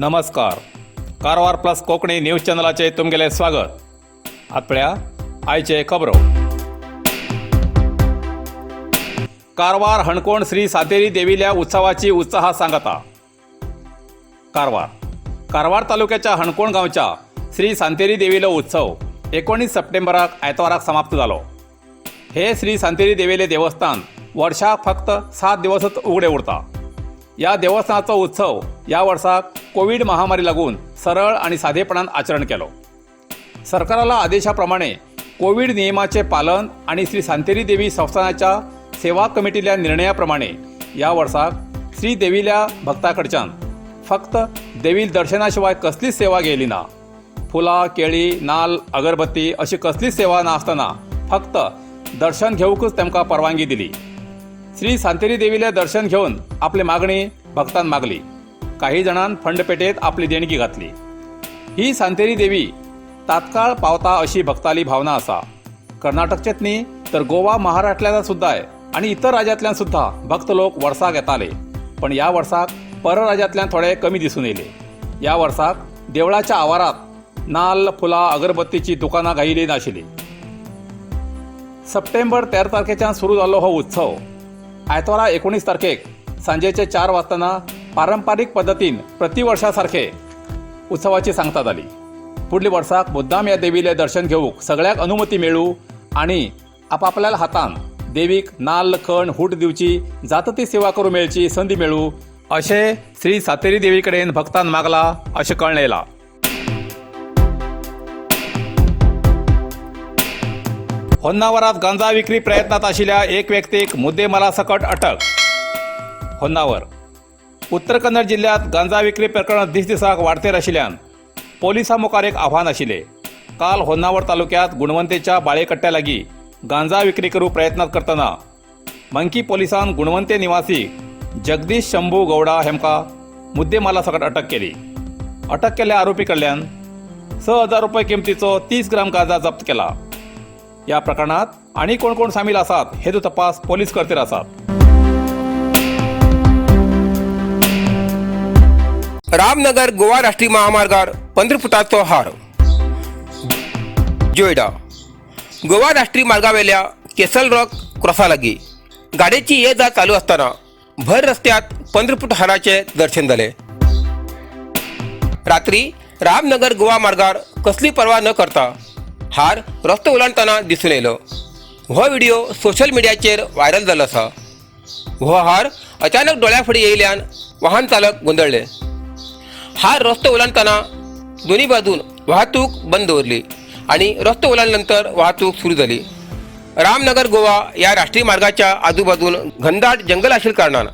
नमस्कार, Karwar plus Konkani news चॅनलाचे तुमगेलें स्वागत. आपल्या आयचे खबरो. कारवार हणकोण श्री सातेरी देवील्या उत्सवाची उत्साहात सांगता. कारवार. कारवार तालुक्याच्या हणकोण गांवच्या श्री सांतेरी देवीलो उत्सव 19 सप्टेंबराक आयतवाराक समाप्त जालो. हे श्री सांतेरी देवीले देवस्थान वर्षाक फक्त 7 दिवसच उघडे उरता. या देवस्थानाचो उत्सव या वर्साक कोवीड महामारी लागून सरळ आणि साधेपणान आचरण केलो. सरकाराला आदेशाप्रमाणे कोवीड नियमाचे पालन आणि श्री सांतेरी देवी संस्थानाच्या सेवा कमिटील्या निर्णयाप्रमाणे या वर्साक श्री देवील्या भक्ताकडच्यान फक्त देवी दर्शनाशिवाय कसलीच सेवा घेयली ना. फुलां, केळी, नाल्ल, अगरबत्ती अशी कसलीच सेवा नासतना फक्त दर्शन घेवंकूच तेमकां परवानगी दिली. श्री सांतेरी देवीले दर्शन घेवन आपली मागणी भक्तान मागली. काही जाणान फंडपेटेत आपली देणगी घातली. ही सांतेरी देवी तात्काळ पावता अशी भक्ताली भावना आसा. कर्नाटकचेच न्ही तर गोवा, महाराष्ट्रांतल्यान सुद्दां आणि इतर राज्यांतल्यान सुद्दां भक्त लोक वर्साक येताले, पण ह्या वर्साक परराज्यांतल्यान थोडे कमी दिसून येयले. ह्या वर्साक देवळाच्या आवारात नाल्ल, फुलां, अगरबत्तीची दुकानां घायिल्ली नाशिल्ली. सप्टेंबर 13 तारखेच्यान सुरू जाल्लो हो उत्सव आयतवारा 19 तारखेक सांजेचे 4 वाजताना पारंपारीक पद्दतीन प्रतिवर्षा सारखे उत्सवाची सांगता जाली. फुडल्या वर्साक मुद्दाम ह्या देवीलें दर्शन घेवंक सगळ्याक अनुमती मेळूं आणि आपापल्या हातान देवीक नाल्ल, खण, हूट दिवची, जाता ती सेवा करूं मेळची संदी मेळूं अशें श्री सातेरी देवी कडेन भक्तान मागला अशें कळ्ळें येयलां. होन्नावरात गांजा विक्री प्रयत्नात आशिल्ल्या एक व्यक्तीक मुद्देमाला सकट अटक. होन्नावर. उत्तर कन्नड जिल्ह्यात गांजा विक्री प्रकरण दिसदिसाक वाडतेर आशिल्ल्यान पोलिसां मुखार एक आव्हान आशिल्लें. काल होन्नावर तालुक्यात गुणवंतेच्या बाळेकट्ट्या लागीं गांजा विक्री करूं प्रयत्नात करतना मंकी पोलिसान गुणवंते निवासी जगदीश शंभू गौडा हेमकां मुद्देमाला सकट अटक केली. अटक केल्ल्या आरोपी कडल्यान 6000 रुपये किमतीचो 30 ग्राम गांजा जप्त केला. या प्रकरणात आनी कोण कोण सामील आसात हेजो तपास पोलीस करतीर आसात. रामनगर गोवा राष्ट्रीय महामार्गार 15 फुटाचो हार. जोयडा. गोवा राष्ट्रीय मार्गावेल्या केसल रॉक क्रॉसा लागीं गाडयेची ये जा चालू आसतना भर रस्त्यात 15 फूट हाराचे दर्शन जालें. रात्री रामनगर गोवा मार्गार कसली पर्वा न करता हार रस्तो ओलांडतना दिसून येयलो. हो व्हिडिओ सोशल मिडियाचेर व्हायरल जाल्लो आसा. हो हार अचानक दोळ्या फुडें येयल्यान वाहन चालक गोंदळ्ळे. हार रस्तो ओलांडतना दोन्ही बाजून वाहतूक बंद दवरली आणि रस्तो ओलांडल्यानंतर वाहतूक सुरू जाली. रामनगर गोवा या राष्ट्रीय मार्गाच्या आजूबाजून घनदाट जंगल आशिल्ल्या कारणान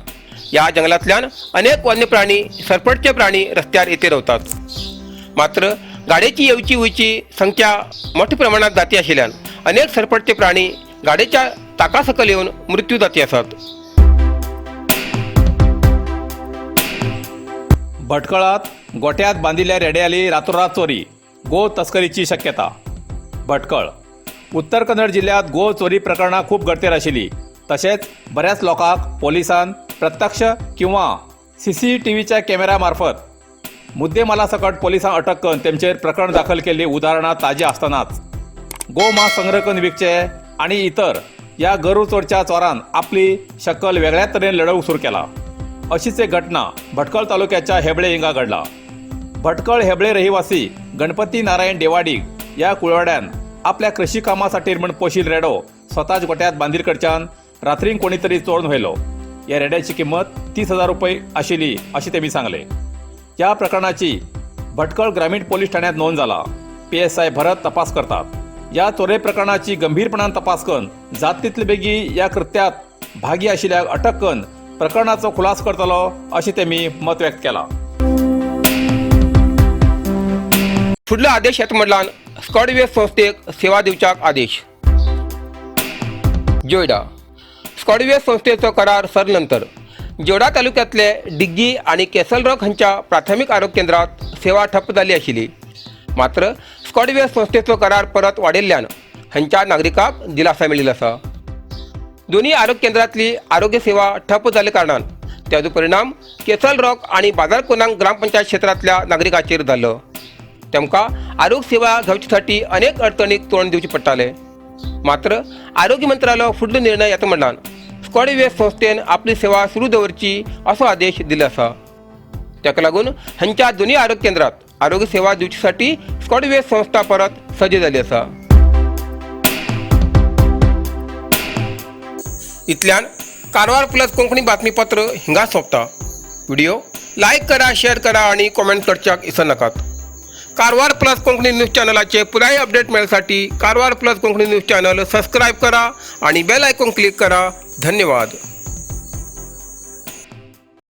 या जंगलांतल्यान अनेक वन्य प्राणी, सरपटचे प्राणी रस्त्यार येते रावतात. मात्र गाडयेची येवची वयची संख्या मोठ्या प्रमाणात जाती आशिल्ल्यान अनेक सरपटचे प्राणी गाडयेच्या ताका सकयल येवन मृत्यू जाती आसात. भटकळात गोट्यात बांदिल्ल्या रेड्याली रातोरात चोरी, गो तस्करीची शक्यता. भटकळ. उत्तर कन्नड जिल्ह्यात गो चोरी प्रकरणां खूब गडतेर आशिल्ली. तशेंच बऱ्याच लोकांक पोलिसान प्रत्यक्ष किंवा सीसीटीव्हीच्या कॅमेरा मार्फत मुद्देमाला सकट पोलिसां अटक करून तेमचेर प्रकरण दाखल केल्ली उदाहरणां ताजी आसतनाच गोमांस संग्रह करून विकचे आनी इतर ह्या गरू चोरच्या चोरान आपली शकल वेगळ्याच तरेन लढोवंक सुरू केला. अशीच एक घटना भटकळ तालुक्याच्या हेबळे हिंगा घडला. भटकळ हेबळे रहिवासी गणपती नारायण देवाडीग या कुळवाड्यान आपल्या कृषी कामासाठी म्हण पोशील रेडो स्वताच गोट्यात बांदिलकडच्यान रात्रीन कोणीतरी चोरून व्हेलो. या रेड्याची किंमत 30,000 रुपये आशिल्ली अशें तेमी सांगले. या प्रकरणाची भटकळ ग्रामीण पोलीस ठाण्यात नोंद जाला. पीएसआय भरत तपास करतात. या चोरे प्रकरणाची गंभीरपणान तपास करून जात तितले बेगी या कृत्यात भागी आशिल्ल्याक अटक करून प्रकरणाचो खुलासो करतलो अशें तेमी मत व्यक्त केला. फुडलो आदेश येता म्हणल्यान स्कॉडवे संस्थेक सेवा दिवच्याक आदेश. जोयडा. स्कॉडवे संस्थेचो करार सरनंतर जोडा तालुक्यांतले डिग्गी आनी केसलरॉक हांच्या प्राथमीक आरोग्य केंद्रात सेवा ठप्प जाल्ली आशिल्ली. मात्र स्कॉडवे संस्थेचो करार परत वाडयल्ल्यान हांच्या नागरिकांक दिलासा मेळिल्लो आसा. दोन्ही आरोग्य केंद्रांतली आरोग्य सेवा ठप्प जाल्ल्या कारणान त्याचो परिणाम केसल रॉक आनी बाजारकोनांग ग्रामपंचायत क्षेत्रांतल्या नागरिकांचेर जालो. तेमकां आरोग्य सेवा घेवचे साठी अनेक अडचणीक तोंड दिवचें पडटालें. मात्र आरोग्य मंत्र्यालो फुडलो निर्णय येता म्हणल्यान स्कॉडवेस संस्थेन आपली सेवा सुरू दवरची असो आदेश दिलो आसा. ताका लागून हांच्या दोनूय आरोग्य केंद्रात आरोग्य सेवा दिवचे साठी स्कॉडवेस संस्था परत सज्ज जाली आसा. इतल्यान कारवार प्लस कोंकणी बातमीपत्र हिंगा सोंपता. व्हिडिओ लायक करा, शेअर करा आणि कॉमेंट करच्याक इसर नाकात. कारवार प्लस कोंकणी न्यूज चॅनलाचे पुराय update मेळसाठी Karwar plus Konkani news channel subscribe करा आणि बेल आयकॉन क्लिक करा. धन्यवाद.